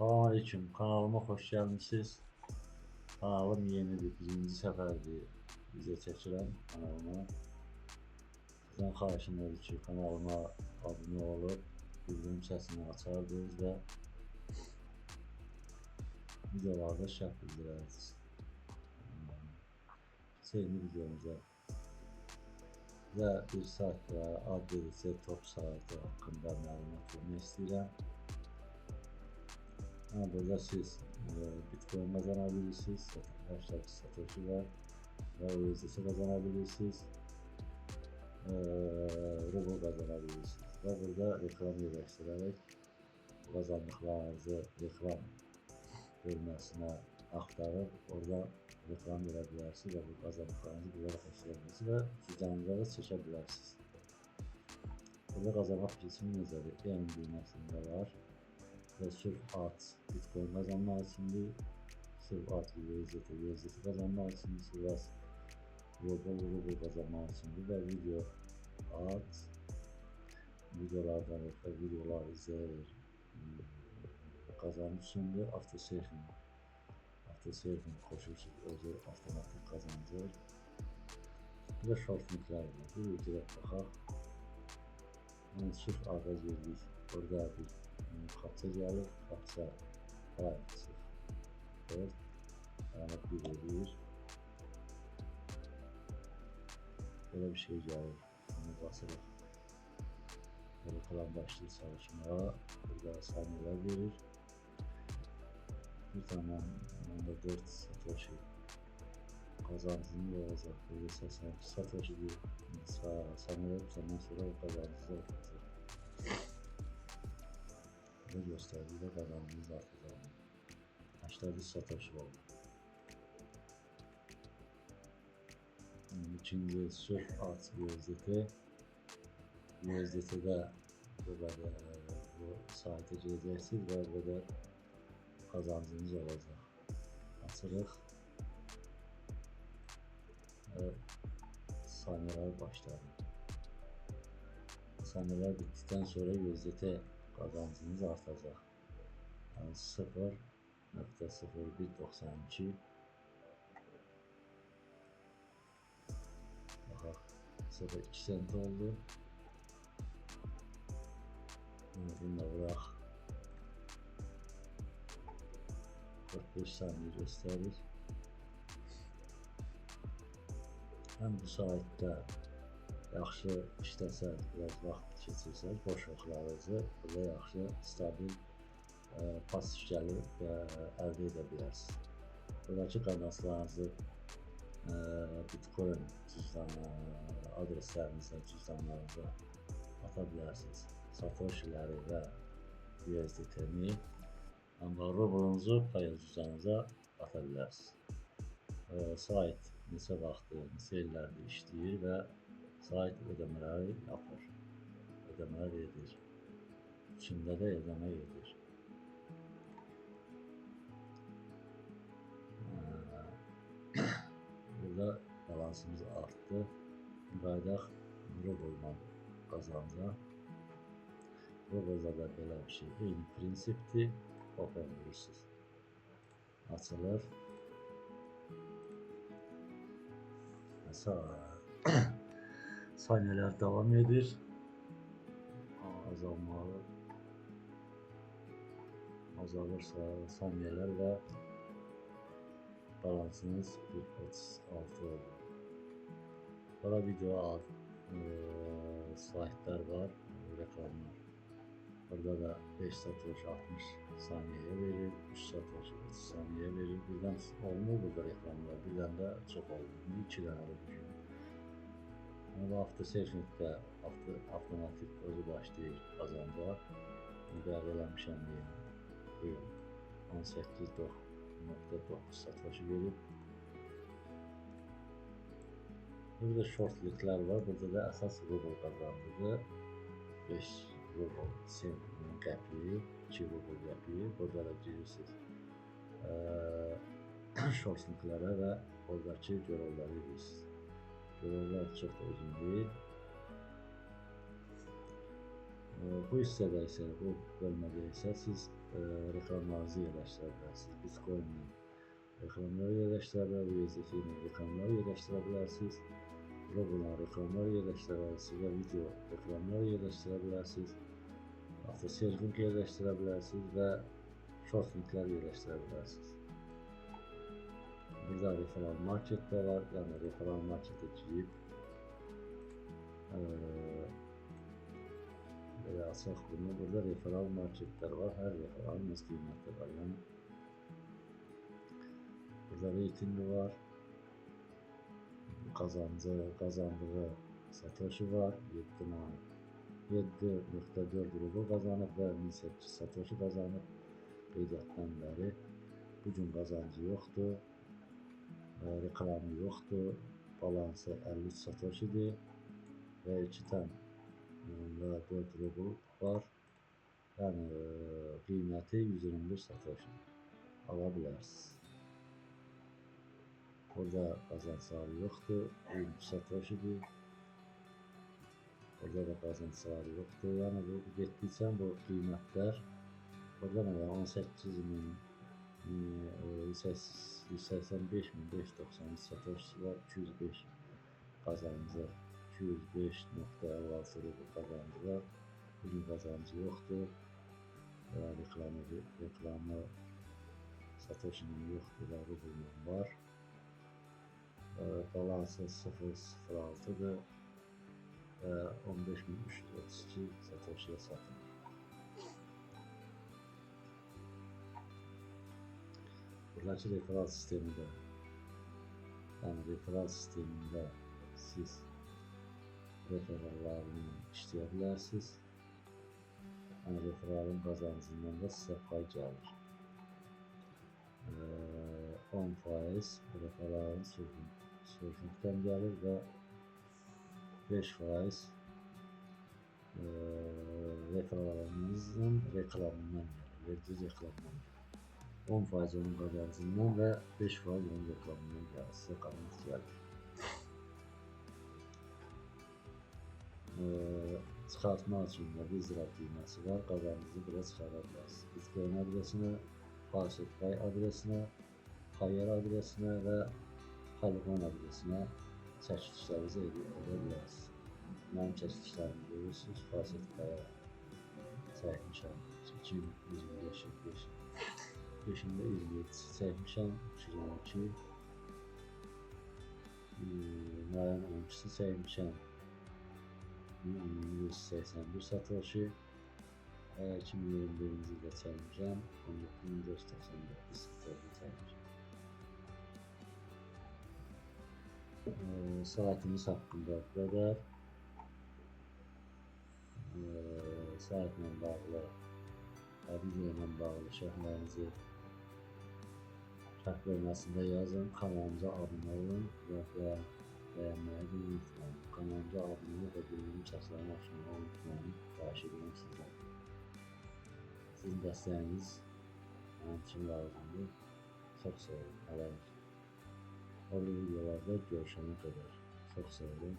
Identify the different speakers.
Speaker 1: Salam aleyküm, kanalıma hoş gelmişsiniz. Kanalım yenidir, birinci səfərdir video çəkirəm kanalıma. Sizdən xahişim odur ki, kanalıma abunə olub, bildirim səsini açardınız və videolarda şərh bildirərdiniz. Sevimli videomuza və bir sayt və ADC Top saytı haqqında məlumat vermək istəyirəm. Yəni burada siz Bitcoin qazana bilirsiniz, hashtag Satoshi var və USDC qazana bilirsiniz, rubl qazana bilirsiniz və burada reklam yerləşdirərək qazandıqlarınızı reklam bölməsinə axtarıb orada reklam verə bilərsiniz və bu qazandıqlarınızı burada xərcləyə bilərsiniz və cüzdanınıza da çəkə bilərsiniz. Burada qazanmaq prinsipi necədir? Earn düyməsində var və Surf Ads Bitcoin qazanmaq üçündür, Surf Ads USDT, USDT qazanmaq üçündür, Surf Ads Rubl, Rubl qazanmaq üçündür və Video Ads videolardan və videolar izləyir qazanmaq üçündür, After Surfing qoşursunuz, özü avtomatik qazanacaq. Bir də short linklər var. Bir girək baxaq. Yəni Surf Ads girdik. Orada bir kapça gəlir. Kapça 5, 4, yəni 1 eləyir. Belə bir şey gəlir. Bunu basırıq. Reklam başlayır çalışmağa. Burada saniyələr verir. 1,4 Satoshi qazancını olacaq. Burada 82 Satoshi bir saniyələr bitəndən sonra o qazancınız artacaq. Burada göstərdiyi də qazancınız artacaq. 83 Satoshi oldu. İkinci Surf Ads USDT. USDT-də bu qədər bu sayta girəcəksiniz və bu qədər qazancınız olacaq. Açırıq və saniyələr başladı. Saniyələr bitdikdən sonra USDT qazancınız artacaq. Yəni 0.0192. Baxaq, 0.2 sent oldu. Bunu da vuraq. 45 saniye gösterir. Həm bu saytda yaxşı işləsəz, biraz vaxt keçirsəz, boş vaxtlarınızı burada yaxşı, stabil pasif gəlir əldə edə bilərsiniz. Buradakı qazanclarınızı Bitcoin cüzdanı adreslərinizə, cüzdanlarınıza ata bilərsiniz. Satoshiləri və USDT-ni, amma rublunuzu payız cüzdanınıza ata bilərsiniz. Sayt neçə vaxtdır, neçə illərdir işləyir və sayt ödəmələri yapır, ödəmələr edir. Çində də ödəmə edir. Burada balansımız artdı. Qayıdaq rublla qazanca. Rubulda da belə bir şey, eyni prinsipdir. Open vurursunuz. Açılır. Saniyələr davam edir. Azalmalı. Azalırsa saniyələr və balansınız 1.36 oldu. Sonra video ad, saytlar var, reklamlar. Burada da 5 Satoshi 60 saniyəyə verir, 3 Satoshi 30 saniyəyə verir. Birdən olmur burada reklamlar, birdən də çox olmur. İndi 2 dənə bu gün. Yəni bu After Surfing'də avtomatik özü başlayır qazanca. Müqayəl eləmişəm deyim. Buyurun, 18.9 Satoshi verib. Burada short linklər var. Burada da əsas rubl qazancıdır. 5 rubl qəpiyi, 2 rubl qəpiyi. Burada da girirsiniz short linklərə və oradakı görevləri edirsiniz. Görevlər çox da uzun deyil. Bu hissədə isə, bu bölmədə isə siz reklamlarınızı yerləşdirə bilərsiniz. Bitcoin-lə reklamları yerləşdirə bilərsiniz, USDT ilə reklamları yerləşdirə bilərsiniz, Rubl-la reklamları yerləşdirə bilərsiniz və video reklamları yerləşdirə bilərsiniz. Avto link yerləşdirə bilərsiniz və short linklər yerləşdirə bilərsiniz. Burada referral market də var. Yəni referral marketə girib belə açaq bunu. Burada referral marketlər var. Hər referalın öz qiyməti var. Yəni burada reytingi var. Qazandığı Satoshi var. 7.4 rubl qazanıb və 1800 Satoshi qazanıb qeydiyyatdan bəri. Bugün qazancı yoxdur. Reklamı yoxdur. Balansı 53 Satoshi'dir və 2,4 rubl var. Yəni qiyməti 121 Satoshi'dir. Ala bilərsiniz. Burada qazancları yoxdur. 23 Satoshi'dir. Burada da qazancları yoxdur. Yəni bu getdikcə bu qiymətlər burada nə var? 18.185.593 Satoshi var. 205 qazancı, 205.56 rubl qazancı var. Bugün qazancı yoxdur. Reklamı Satoshi-nin yoxdur və rubl var. Balansı 0.06-dır və 15.332 Satoshi'yə satılır. Buradakı referral sistemi də, yəni referral sistemində siz referrallarla işləyə bilərsiniz. Yəni referralın qazancından da sizə pay gəlir. 10% referralın sürgünkdən gəlir və 5% referralınızın reklamından gəlir, verdiyi reklamdan gəlir. 10% onun qazancından və 5% onun reklamından gəlir, sizə qazanc gəlir. Çıxartmaq üçün də withdraw düyməsi var, qazancınızı bura çıxara bilərsiniz. Bitcoin adresinə, Faucet adresinə, Payeer adresinə və Polygon adresinə çəkilişlərinizi edə bilərsiniz. Mənim çəkilişlərimi görürsünüz, Faucet Pay'a çəkmişəm, 2025 5-də 27-si çəkmişəm, 312, mayın 12-si çəkmişəm, 181 Satoshi, 2021-ci ildə çəkmişəm, 17499 Satoshi çəkmişəm. Saytımız haqqında bu qədər. Saytla bağlı, video ilə bağlı şərhlərinizi şərh bölməsində yazın. Kanalımıza abunə olun və bəyənməyi də unutmayın. Kanalımıza abunə olun və bildirim səslərini açmağı unutmayın. Xahiş edirəm sizdən. Sizin dəstəyiniz mənim üçün lazımdır. Çox sağ olun. Hələlik. O videolarda görüşənə qədər. Çox sağ olun.